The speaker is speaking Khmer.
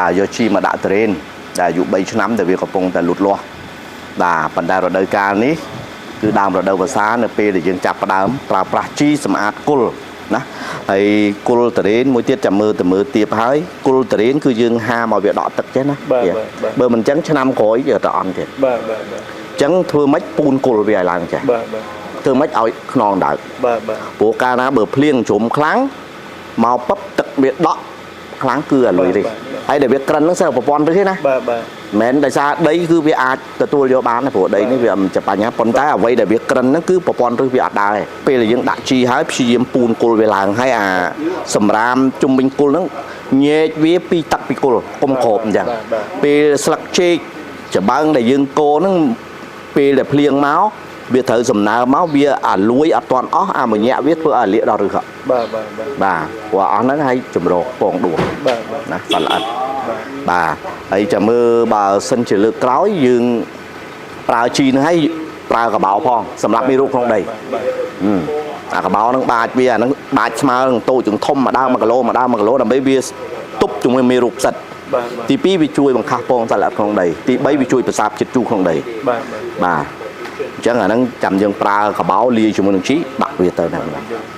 បាទយកជីមកដាក់តរេនដែលអាយុ3ឆ្នាំដែលវាកំពុងតែលូតលាស់បាទប៉ុន្តែរដូវកាលនេះគឺដើមរដូវវស្សានៅពេលដែលយើងចាប់ផ្ដើមប្រើប្រាស់ជីសម្អាតគល់ណាហើយគល់តរេនមួយទៀតចាំមើលទៅមើលទៀបហើយគល់តរេនគឺយើងហាមឲ្យវាដក់ទឹកចេះណា បាទបាទបាទ បើមិនអញ្ចឹងឆ្នាំក្រោយវាទៅអន់ទៀត បាទបាទបាទ អញ្ចឹងធ្វើម៉េចពូនគល់វាឲ្យឡើងចេះ បាទបាទ ធ្វើម៉េចឲ្យខ្នងដើក បាទបាទ ព្រោះកាលណាបើភ្លៀងជ្រុំខ្លាំងមកពឹបទឹកវាដក់ខ្លាំងគឺអាលុយនេះហើយដែលវាក្រិនហ្នឹងសិលប្រព័ន្ធរឹសទេណា បាទបាទ មិនមែនដោយសារដីគឺវាអាចទទួលយកបានទេព្រោះដីនេះវាមិនជាបញ្ហាប៉ុន្តែអ្វីដែលវាក្រិនហ្នឹងគឺប្រព័ន្ធរឹសវាអត់ដើរទេពេលដែលយើងដាក់ជីហើយព្យាយាមពូនគល់វាឡើងហើយអាសម្រាមជុំវិញគល់ហ្នឹងញែកវាពីទឹកពីគល់កុំគ្របអញ្ចឹងពេលស្លឹកចេកចម្បើងដែលយើងកោហ្នឹងពេលដែលភ្លៀងមកវាត្រូវសំណើមមកវាអាលួយអត់ទាន់អស់អាមញាក់វាធ្វើឲ្យអាលាកដល់រឹសហ៎ បាទបាទបាទ បាទព្រោះអស់ហ្នឹងហើយចម្រោកពងដួស បាទបាទ ណាសត្វល្អិតបាទហើយចាំមើលបើសិនជាលើកក្រោយយើងប្រើជីហ្នឹងហើយប្រើកបោផងសម្រាប់មេរោគក្នុងដី បាទ ហឹមអាកបោហ្នឹងបាចវាអាហ្នឹងបាចស្មើនឹងតូចនឹងធំមួយដើម1គីឡូមួយដើម1គីឡូដើម្បីវាទប់ជាមួយមេរោគផ្សិត បាទបាទ ទី2វាជួយបង្ខាស់ពងសត្វល្អិតក្នុងដីទី3វាជួយប្រសាបជាតិជូរក្នុងដី បាទបាទ បាទអញ្ចឹងអាហ្នឹងចាំយើងប្រើកបោលាយជាមួយនឹងជីដាក់វាទៅហ្នឹងបាទ